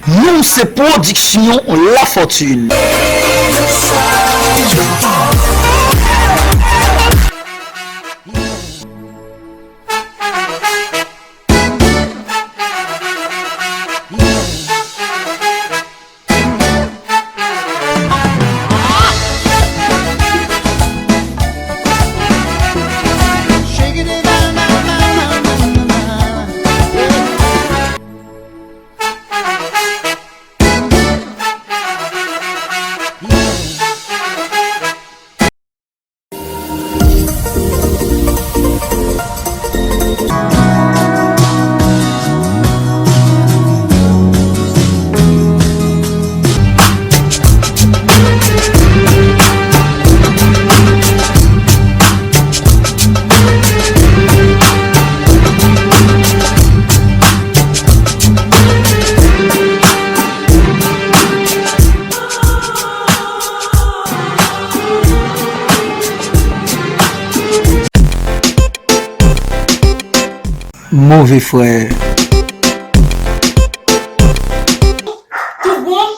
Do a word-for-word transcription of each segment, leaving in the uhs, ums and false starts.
Nou se pwodiksyon Lafortune. Move frè. Tout bon?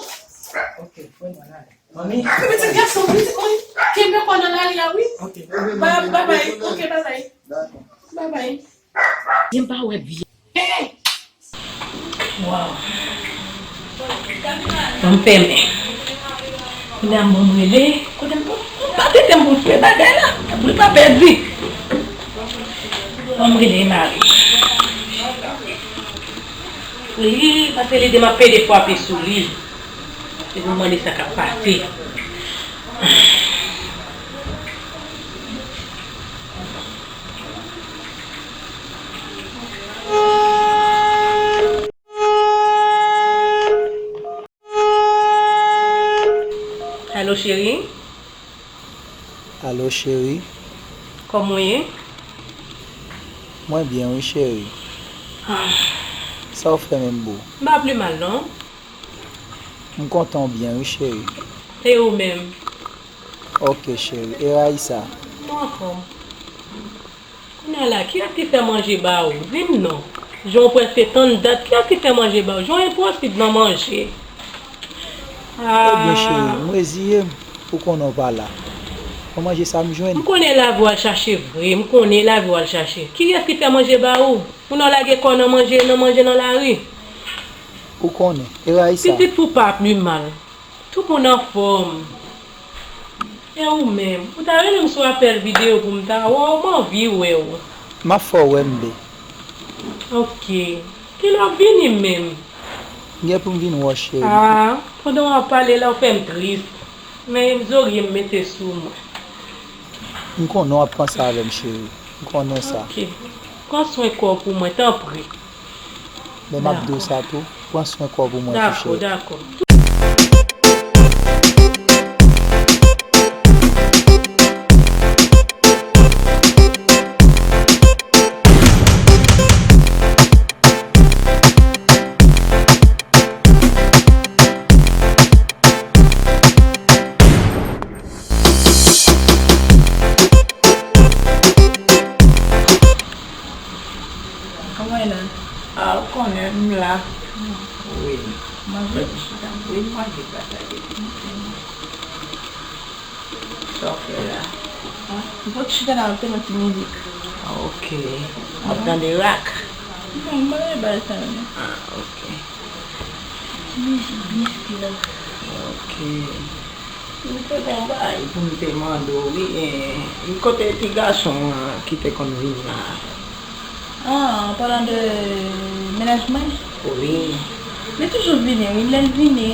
Manmi. Pitit gason, pitit mwen. Kenbe kò nan lari a, wi. Ok. Ba-, babay. Ok, babay. Babay. Jem pa wè vye. Hey! Waw. Ban m fèmen. Kounye a m bon m rele. Kote m, m pa tete m pou m fè bagay la. Pou l pa pèdi. Ban m rele mari. Wi, paske li di m ap pede frape sou li. Se pou m mande sa k ap pase. Alo, cheri. Alo, cheri. Kòman w ye? Mwen byen, wi, cheri. Ah. Sa w fè menm, boo? M pa pi mal, non. M kontan w byen, wi, cheri. E ou menm? Ok, cheri. E Raïssa? Mwen anfòm. Kounye a la, kiyès ki fè manje ba ou? Di m non. Jan w prèske tann dat, kiyès ki fè manje ba ou? Jan w enposib nan manje. Ah. Ebyen, cheri, m reziye m. Ou konnen w pa la. Bon, manje sa m jwenn. M konnen lavi w al chache vre. M konnen lavi w al chache. Kiyès ki fè manje ba ou? Kounye a w lage kò w nan manje, nan manje nan lari. Ou konnen. E Raïssa? Pitit ou pa pi mal. Tout moun anfòm. E ou menm? Ou ta rele m sou apèl videyo pou m ta wè w, m anvi wè w. M ap fè w wè m, bee. Ok. Kilè w ap vini menm? M gen pou m vin wè w, cheri. Ah, pandan w ap pale la, w fè m tris. Men zorye m mete sou mwen. M konnen w ap panse avè m, cheri. M konnen sa. Ok. Pran swen kò w pou mwen, tanpri. Men m ap di w sa tou, pran swen kò w pou mwen tou, cheri. Dakò, dakò. Kòman w ye la? Ah, ou konnen, m la. Wi. Manje? Wi, m manje, pataje. Sa w fè la? Ah, m pot chita la, m ap tande ti mizik. Ah, ok. W ap tande rak? Non, m pa tande bagay sa yo, non. Ah, ok. Mizik byen fè la. Ok. M te gon bagay pou m te mande w, wi. Eh, kote ti gason an ki te konn vin la? Ah, an palan de mennaj mwen? Wi. Li toujou vini, wi. Lè l vini,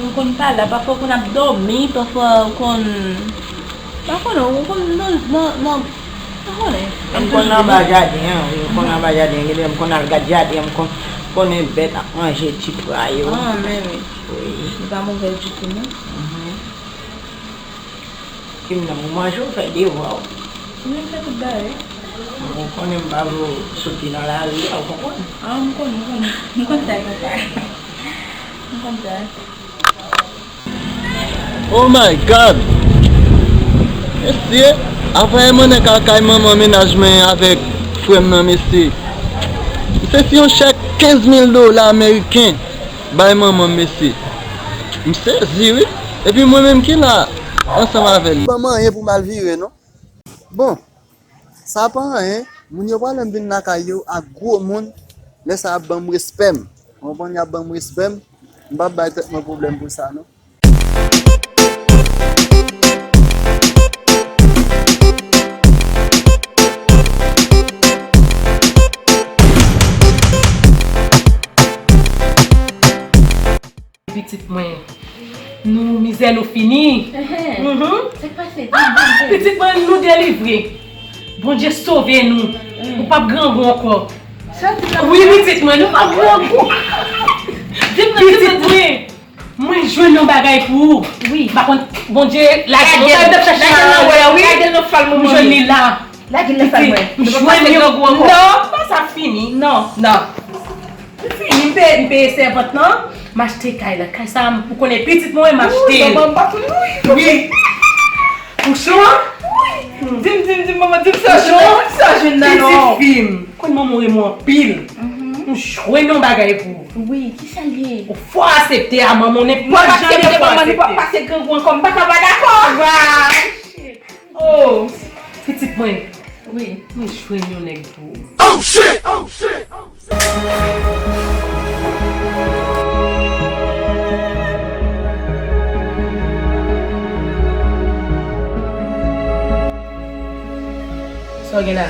m konn pa la. Pafwa, w konn ap dòmi, pafwa, w konn, pa konnen, w konn nan, nan, nan, pa konnen. M konn anba jaden an, wi. M konn anba jaden an. Genlè m konn al gad jaden an, m konn konnen bèt ap manje ti pwa yo. Ah, men wi. Wi. Li pa movèz ditou, non. Mhm. Kim nan, ou manje, ou fè devwa w. Mwen fè tout bagay. Ou konnen m pa vle w soti nan lari a, ou konprann? Ah, m konn, m konn, m konn sa, papa. M konn sa. Oh my God! Mesye, afè mannèk al kay manman mennaj mwen avèk frè m nan, mesye. Misye si yon chèk kenz mil dola ameriken. bay manman m, mesye. M sezi, wi. Epi mwen menm ki la ansanm avè l. Ban m anyen pou m al vire, non. Bon, sa pa anyen. Moun yo pral wè m vin lakay yo ak gwo moun. Lè sa y ap ban m respè m. Ou konprann, y ap ban m respè m. M p ap bay tèt mwen pwoblèm pou sa, non. Pitit mwen, nou mizè nou fini. Enhen. Mhm. Sa k pase? Di m, ah, Bondye. Pitit mwen, nou delivre. Bondye sove nou. Mm. Ou p ap grangou ankò. Sa di la. Wi, pitit mwen, nou p ap grangou. Di m, di m, di m. Pitit mwen, mwen jwenn yon bagay pou ou. Wi. M pa konn, Bondye lage nou. Lage nou. Lage nou nan wè, wi. Lage nou fal, manman. M jwenn li la. Lage l nan fal mwen. M jwenn li. Non, pa sa fini. Non. Non. M fini, m peye, m peye sèvant lan, m achte kay la. Kay sa, ou konnen pitit mwen, m achte l. Wi, manman, m pa konn, wi. Wi. Ou cho? Wi. Di m, di m, di m, manman, di m sa w jwenn nan, di m sa w jwenn nan, non. Pitit fi m, konn manman w renmen w anpil. Mhm. M jwenn yon bagay pou ou. Wi, ki sa l ye? Ou fò aksepte a, manman, nenpòt jan de fò aksepte. Manman, nou p ap pase grangou ankò, m pa ka pa dakò. Wa, shit. Oh, pitit mwen. Wi. Mwen jwenn yon nèg pou ou. Oh shit! Oh shit! Oh shit! Sa w gen la?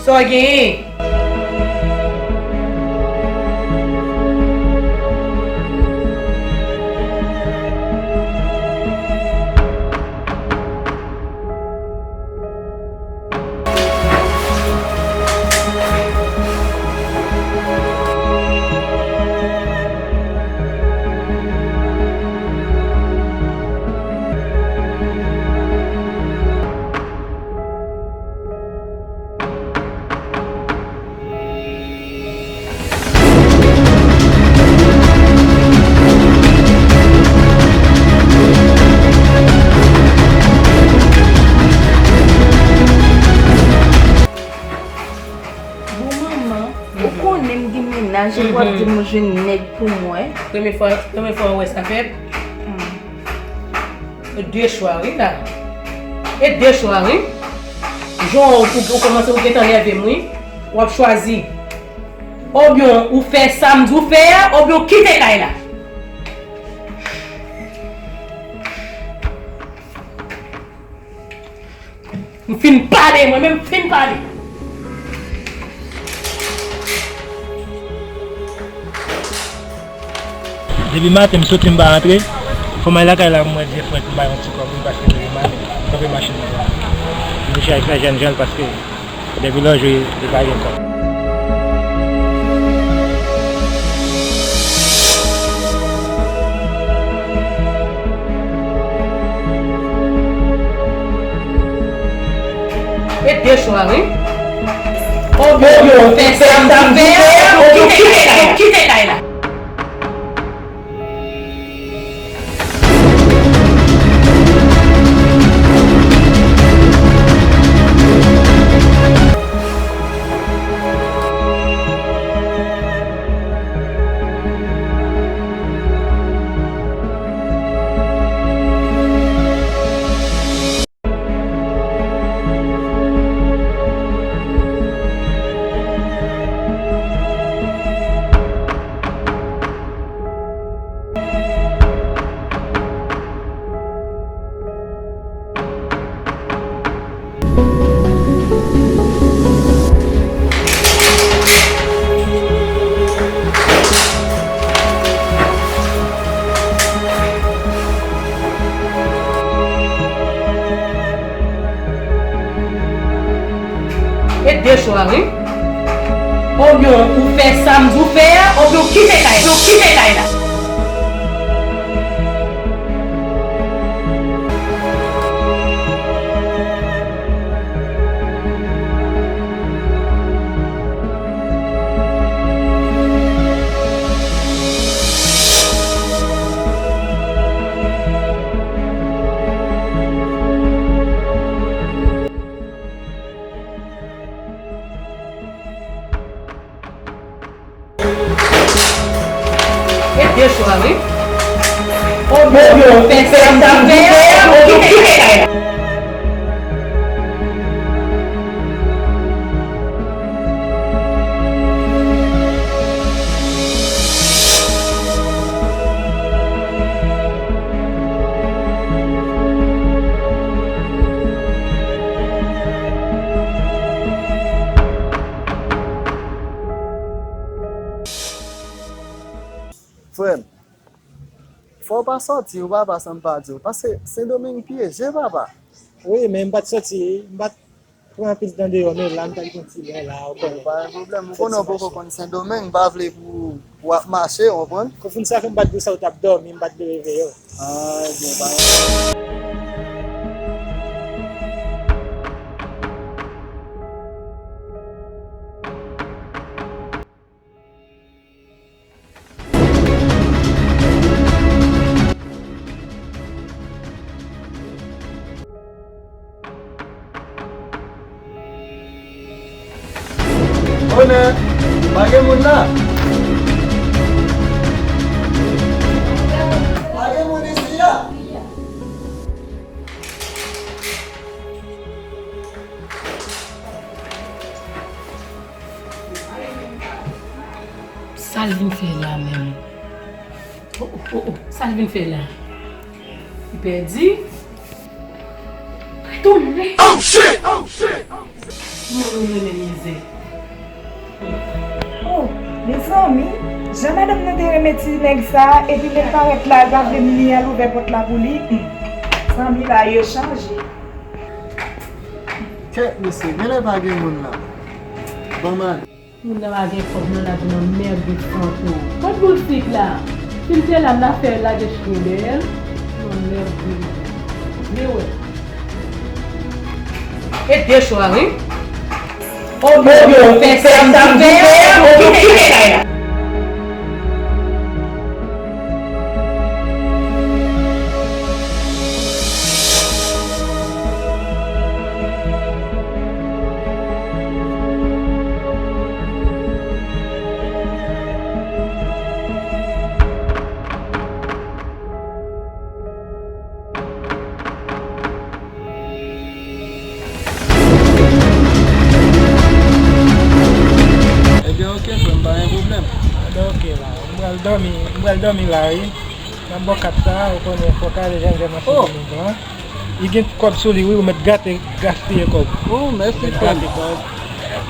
Sa w genyen? Bon, manman, ou konnen m gen mennaj, epi w ap di m ou jwenn nèg pou mwen. Premye fwa, premye fwa w wè sa fèt? Hmm. E de chwa, wi, la. E de chwa, wi. Jan w, ou, ou kòmanse, ou gentan nève m, wi. W ap chwazi. Oubyen ou fè sa m di w fè a, oubyen w kite kay la. M fin pale, mwen menm m fin pale. Depi maten m soti m pa rantre. Fò m al lakay la pou m wè Jeffrey pou m bay yon ti kòb wi, paske depi maten m kanpe machin nan. M chèche fè jèn jan l paske depi lòjou li pa gen kòb. E de chwa, wi. Oubyen ou fè sa m di w fè a, oubyen ou kite kay la. Kite kay la. E de chwa, wi. Oubyen ou fè sa m di w fè a, oubyen ou kite kay la. Oubyen ou kite kay la. Dechwa, wi. Obyen, fè sa m di w fè a, obyen kite kay la. Frè m, fò w pa sòti wi papa san m pa di w, paske Sendomeng pyeje papa. Wi, men m pa t sòti, m pa t pran anpil tan deyò, men la m t al gen ti lè la, w konnen. Pa gen pwoblèm, ou konnen w poko konn Sendomeng, m pa vle pou, pou w ap mache, w konprann? Kou fin sa fè m pa t di w sa, w t ap dòmi, m pa t vle reveye w. Ah, ebyen, pa gen pwoblèm. Onè, pa gen moun la? Pa gen moun isi a? Sa l vin fè la menm? Oh, oh, oh, oh. Sa l vin fè la? Li pèdi? Tounen! Oh, shit! Oh, shit! Moun renmen mizè. Oh, mezanmi, jan madanm nan te renmen ti nèg sa, epi lè l parèt la, l pa vle m ni al ouvè pòt la pou li. Hmm. Zanmi la, yo chanje. Kèt mesye, genlè pa gen moun la. Ban m ale. Moun nan pa gen kòb non, l ap vin anmède fantom. Kot boul sik la? Si l te la, m ta fè l lage chen dèyè l. Anmède. Vin wè. E dechwa, wi. Obyen, fè sa m di w fè a, obyen kite kay la. Ebyen, oke, frè m, pa gen pwoblèm. Ebyen, oke, la. M pral dòmi, m pral dòmi la, wi. Nan bò kat sa, ou konnen, fòk ale jan jèn nan fini blan. Li gen kòb sou li, wi, ou mèt gate, gaspiye kòb. Oh, mèsi, frè m. Ou mèt gate kòb.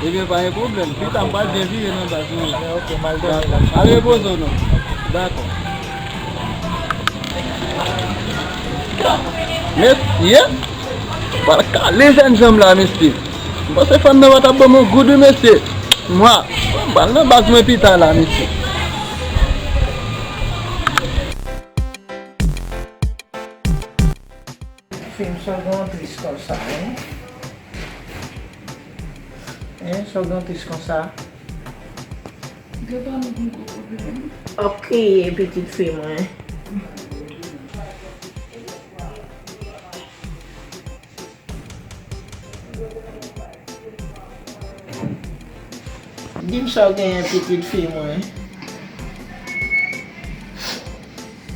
Ebyen, pa gen pwoblèm. Pita, m pral byen vire nan baz mwen la. Ebyen, oke, m al dòmi la. Al repoze w non. Dakò. Mesye, pral kale jèn janm la, mesye. M panse fanm nan pa t ap ban m yon goud wi, mesye. Mwa, m pral nan baz mwen pita la, mesye. Fi m, sa w gen w tris konsa, en? En, sa w gen w tris konsa? Gen pa m gen gwo pwoblèm. Ap kriye pitit fi mwen. Di m sa w genyen pitit fi mwen.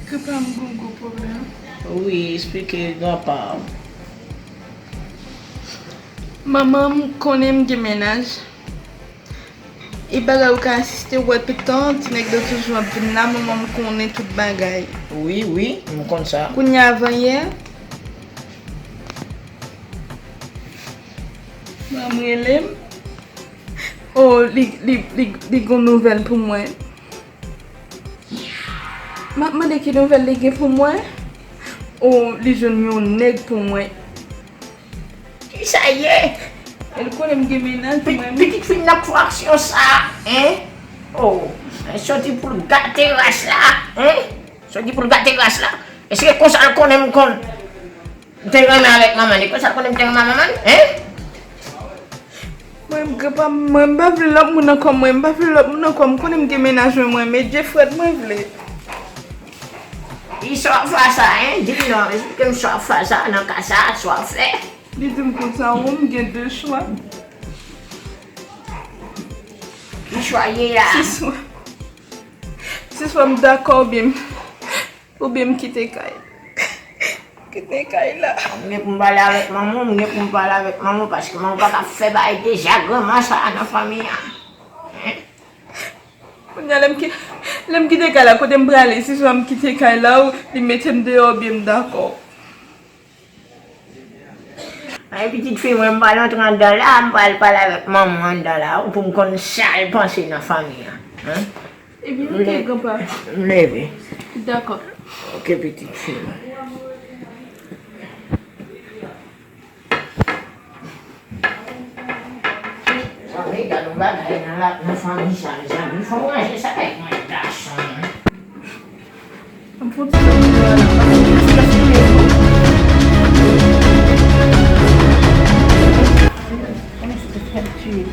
Granpa m gen yon gwo pwoblèm. Wi, eksplike granpa w. Manman m konnen m gen mennaj. E bagay ou ka asiste, ou wè tout tan, ti nèg yo toujou ap vin la, manman m konnen tout bagay. Wi, wi, m konn sa. Kounye a avan yè, manman m rele m. Oh, li, li, li, li gon nouvèl pou mwen. M ap mande ki nouvèl li gen pou mwen. Oh, li jwenn yon nèg pou mwen. Kisa ye? E l konnen m gen mennaj mwen. Pitit fi m nan fè aksyon sa, en? Oh, sòti pou l gate ras la, en? Sòti pou l gate ras la. Èske konsa l konnen m konn, m te renmen avèk manman li? Konsa l konnen m te renmen manman li, en? Mwen, granpa m, mwen, m pa vle lòt moun ankò, mwen, m pa vle lòt moun ankò. M konnen m gen mennaj mwen, mwen, men Jefrèd mwen vle. Ki sa w ap fè sa, en? Di m non, eksplike m sa w ap fè sa, nan ka sa, sa w ap fè. Li di m konsa, wi, m gen de chwa. Ki chwa ye a? Se swa, se Swa m dakò oubyen m, oubyen m kite kay. Kite kay la. M gen pou m pale avèk manman, m gen pou m pale avèk manman, paske manman pa ka fè bagay dezagreman sa a nan fanmi an. Kounye a, lè m ki-, lè m kite kay la, kote m prale, si swa m kite kay la, ou li mete m deyò, oubyen m dakò. Ay, pitit fi mwen, m pral antre anndan la, m pral pale avèk manman anndan la, pou m konn sa l panse nan fanmi an. Hein? Ebyen, oke, granpa. M leve. Dakò. Oke, pitit fi mwen. Zanmi, gad yon bagay nan la, nan fanmi sa, mezanmi. Fò m ranje sa avèk mwen, gason. An fon ti jan mwen la, paske m te sou kase mwen. Kòman se te fè m tiye?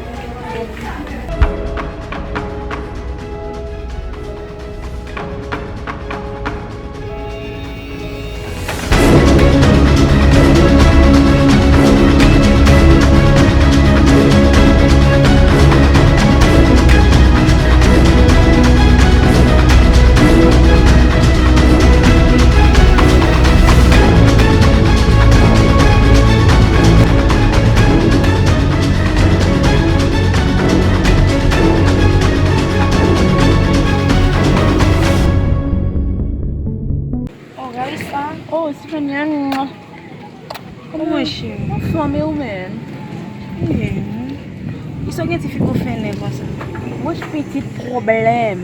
Oh, Raissa. Oh, Stéphanie. Kòman w ye, cheri? Anfòm, e ou menm? Byen. Kisa w gen ti fi pou fè nèg konsa? Wouch, pitit pwoblèm.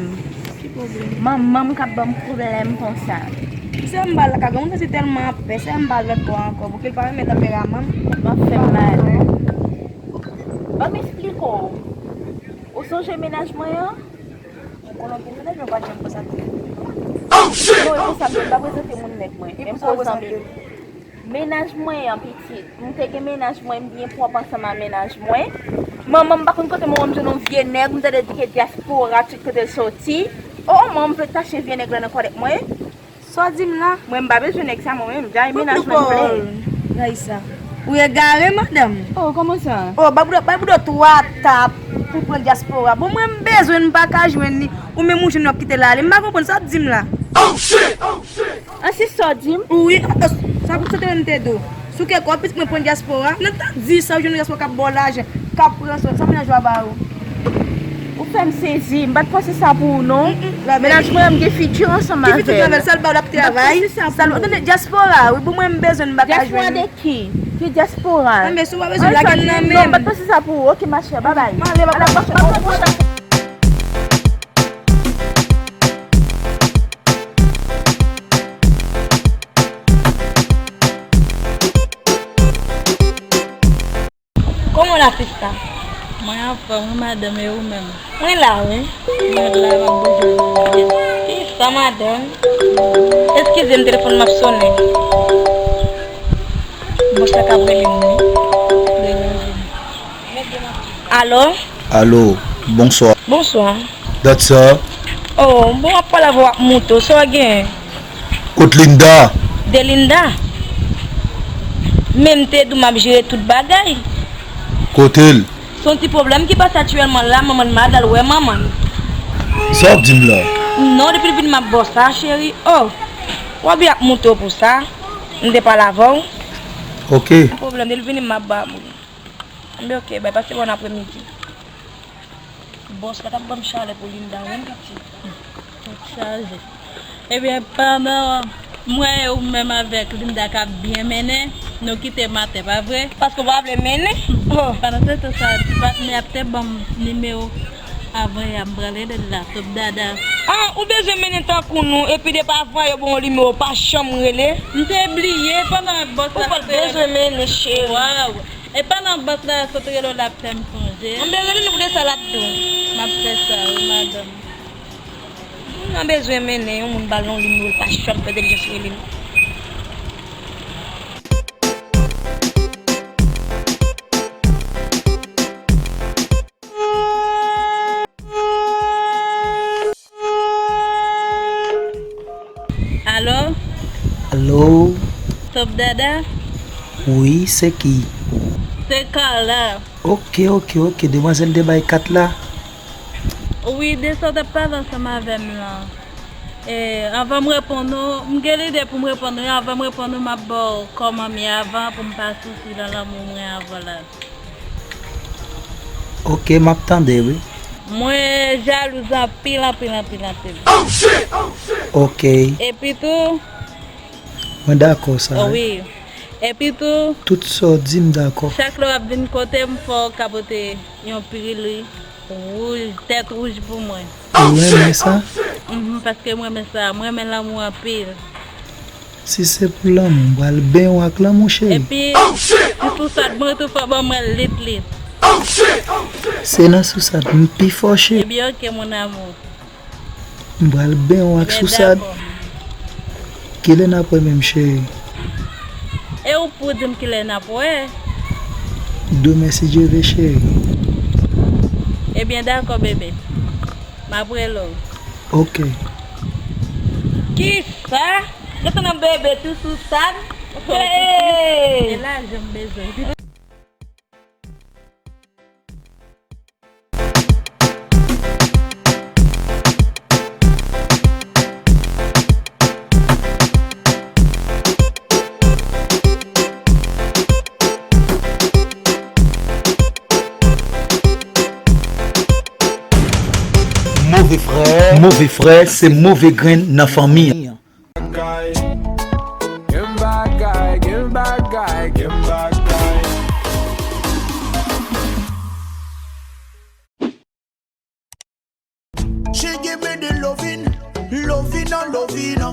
Ki pwoblèm? Manman m k ap ban m pwoblèm konsa. Sè m pa al lakay granmoun, se tèlman ap pè, sè m pa al lòt bò ankò, pou ke l pa renmen tanperaman m. Tèt m ap fè m mal. Ban m esplike w. Ou sonje mennaj mwen an? Ou konnen w gen mennaj, men w pa t janm konsa. Oh, shit! Non, e pou sa m te pa prezante moun nèg mwen. E pou sa w prezante l? Mennaj mwen an, pitit. M te gen mennaj mwen, m byen pwòp ansanm a mennaj mwen. Manman m pa konn kote manman m jwenn yon vye nèg, m tande di ke dyaspora, tout kote l soti. Oh, manman m vle tache vye nèg la nan kòlèt mwen. Sa w di m la? Mwen, m pa bezwen nèg sa, mwen menm, m dja gen mennaj mwen, m plen. Raissa, ou egare, madanm. Oh, kòman sa? Oh, bay bouda, bay bouda twa tap pou pran dyaspora. Bon, mwen, m bezwen, m pa ka jwenn li. Ou menm, ou jwenn, w ap kite l ale. M pa konprann sa w ap di m la. Oh, shit! Oh, shit! An, se sa w di m? Wi, sa pou sa te wè m te di w. Sou kè kò, pitit mwen pran dyaspora. Nan ta di sa, ou jwenn dyaspora k ap ba w lajan, k ap pran swen, sa mennaj ou a ba ou? Ou fè m sezi, m pa t panse sa pou ou non. Mennaj mwen an, m gen fiti ansanm avè l. Ki fiti avè l? Sa l ba w, l ap travay. Sa l, tande, dyaspora, wi, pou mwen, m bezwen, m pa ka jwenn. Dyaspora de ki? Ki dyaspora? Anben, si w pa bezwen, lage l nan men m. Non, m pa t panse sa pou ou. Oke, machè, babay. Mwen ale, babay. Kòman w la, sista? Mwen anfòm, wi, madanm, e ou menm? Mwen la, wi. Mwen la, m ap bouje. Sista, madanm. Eskize m, telefòn m ap sonnen. Bòs la k ap rele m, wi. Deranje m. Alo? Alo, bonswa. Bonswa. Dat sa? Oh, bon, w ap pale avè w ak moto, sa w gen? Kot Linda? De Linda. Men m te di w m ap jere tout bagay. Kote l? Se yon ti pwoblèm ki pase aktyèlman la, manman l malad, al wè manman l. Sa w ap di m la? Non, depi l vini m ap ba w sa, cheri. Oh, w ap byen ak moto pou sa. M te pale avè w. Oke. Yon pwoblèm, depi l vini m ap ba w. Anben, oke, bay, pase bòn apremidi. Bòs la t ap ban m chalè pou Linda, wi, pitit. Tèt chaje. Ebyen, pandan mwen e ou menm avèk Linda k ap byen mennen, nou kite m atè, pa vre? Paske w pa vle mennen? Oh. Pandan se tan sa, ti patnè ap te ban m nimewo avan yè a, m pral rele l la, Top Dada. Ah, ou bezwen mennen tankou nou, epi depi avan yè yo ba w nimewo, ou pa janm rele? M te bliye pandan bòs la. Ou pa t bezwen mennen, cheri. Waw. E pandan bòs la sot rele w, l ap fè m sonje. Anben, rele nou pou de sa l ap di w. M ap fè sa, wi, madanm. Moun nan bezwen mennen yon moun ba l yon nimewo, l pa janm fè delijans rele l. Alo? Alo? Top Dada? Wi, se ki? Se Carla. Oke, oke, oke. Demwazèl te bay kat la? Wi, de sa w t ap pale ansanm avè m lan. E, anvan m reponn ou, m gen lide pou m reponn ou, anvan m reponn ou, m ap ba w kòman m ye avan pou m pa soufri nan lanmou mwen avan la. Ok, m ap tande, wi. Mwen jalouz anpil, anpil, anpil, anpil. Ok. Epi tou, mwen dakò sa, wi. Epi tou, tout sa w di, m dakò. Chak lè w ap vin kote m, fò w ka pote yon piril wouj, tèt wouj pou mwen. Ou renmen sa? Mhm, paske mwen renmen sa. Mwen renmen lanmou anpil. Si se pou lanmou, m pral benyen w ak lanmou, cheri. Epi, ti sousad mwen tou fò ban mwen lit lit. Se nan sousad m pi fò, cheri. Ebyen, ok, mon amour. M pral benyen w ak sousad. Ebyen, dakò. Kilè n ap wè menm, cheri? E ou pou di m kilè n ap wè? Demen, si Dye vle, cheri. Ebyen, dakò, bebe. M ap rele w. Ok. Kisa? Gete nan bebe tou sou sag. Hey! E lajan m bezwen. Move frè, move frè, se move grenn nan fanmi an. Bagay. Gen bagay, gen bagay, gen bagay. She give me the loving, loving and loving.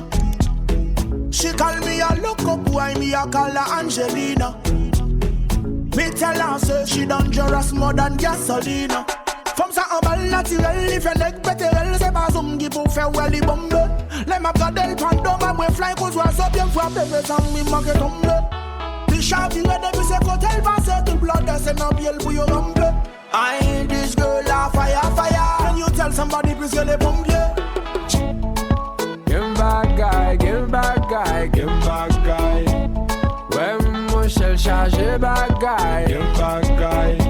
She call me a loco boy, me a call her Angelina. Me tell her say she dangerous more than gasolina. Fanm sa anba l natirèl, li fè nèg pete rèl, se pa zoom ki pou fè wè li bonbe. Lè m ap gade l pandan m ap mwen fly kou zwazo, pye m frape, mezanmi, m manke tonbe. Li chavire depi se kote l pase, tout blòdè se nan pye l pou yo ranpe. Ay, this girl a fire, fire. Can you tell somebody please rele ponpye? Gen bagay, gen bagay, gen bagay. Wè monchè l chaje bagay. Gen bagay.